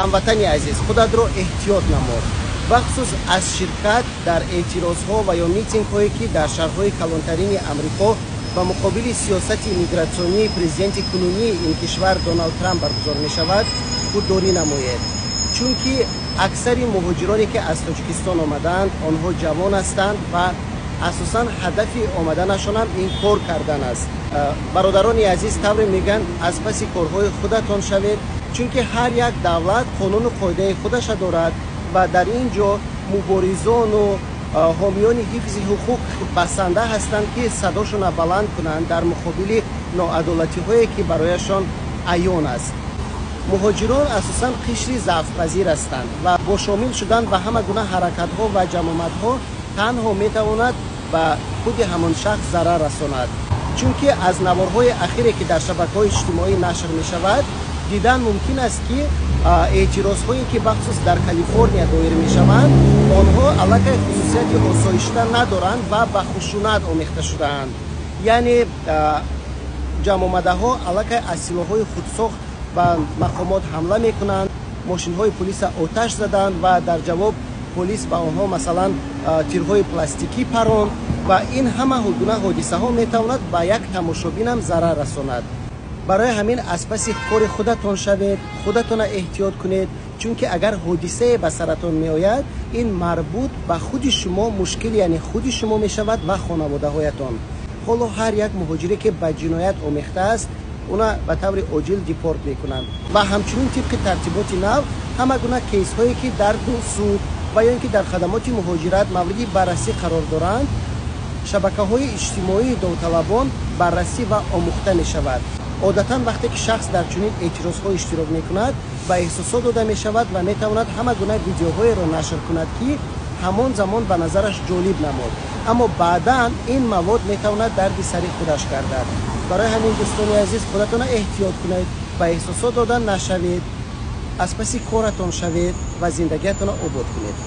Ҳамватани азиз, худатро эҳтиёт намо, бахусус аз ширкат дар эътирозҳо ва ё митингҳое, ки дар шаҳрҳои калонтарини Амрико ба муқобили сиёсати мигратсионии президенти кунунии ин кишвар Доналд Трамп баргузор мешавад, худдорӣ намоед. Чунки аксари муҳоҷироне, ки аз Тоҷикистон омадаанд, онҳо ҷавон ҳастанд ва асосан ҳадафи омаданашонам ин кор кардан аст. Бародарони азиз, тавре мегӯянд, аз паси корҳои худатон шавед, чунки ҳар як давлат қонуну қоидаи худаша дорад ва дар ин ҷо муборизону ҳомиёни ҳифзи ҳуқуқ басанда ҳастанд, ки садошонро баланд кунанд дар муқобили ноадолатиҳое, ки барояшон аён аст. Муҳоҷирон асосан қишри заъфпазир ҳастанд ва бо шомил шудан ба ҳама гуна ҳаракатҳо ва ҷамоматҳо танҳо метавонад ба худи ҳамон шахс зарар расонад. Чунки аз наворҳои ахире, ки дар шабакаҳои иҷтимоӣ нашр мешавад, дидан мумкин аст, ки эътирозҳое, ки бахусус дар Калифорния доир мешаванд, онҳо аллакай хусусияти осоишта надоранд ва ба хушунат омехта шудаанд. Яъне ҷамъомадаҳо аллакай аз силоҳҳои худсохт ба мақомот ҳамла мекунанд, мошинҳои полиса оташ заданд ва дар ҷавоб полис ба онҳо, масалан, тирҳои пластикӣ паронд ва ин ҳама гуна ҳодисаҳо метавонад ба як тамошобинам зарар расонад. Барои ҳамин аз паси кори худатон шавед, худатонро эҳтиёт кунед, чунки агар ҳодисае ба саратон меояд, ин марбут ба худи шумо мушкил, яъне худи шумо мешавад ва хонаводаҳоятон. Ҳоло ҳар як муҳоҷире, ки ба ҷиноят омехта аст, уна ба таври оҷил депорт мекунанд ва ҳамчунин тибқи тартиботи нав ҳама гуна кейсҳое, ки дар суд ва ё ин ки дар хадамоти муҳоҷират мавриди баррасӣ қарор доранд, шабакаҳои иҷтимоии довталабон баррасӣ ва омӯхта мешавад. Одатан вақте ки шахс дар чунин эътирозҳо иштирок мекунад, ба эҳсосот дода мешавад ва метавонад ҳама гуна видеоҳоеро нашр кунад, ки ҳамон замон ба назараш ҷолиб намуд, аммо баъдан ин мавод метавонад дарди сари худаш гардад. Барои ҳамин, дӯстони азиз, худатонро эҳтиёт кунед, ба эҳсосот дода нашавед, аз паси коратон шавед ва зиндагиятонро обод кунед.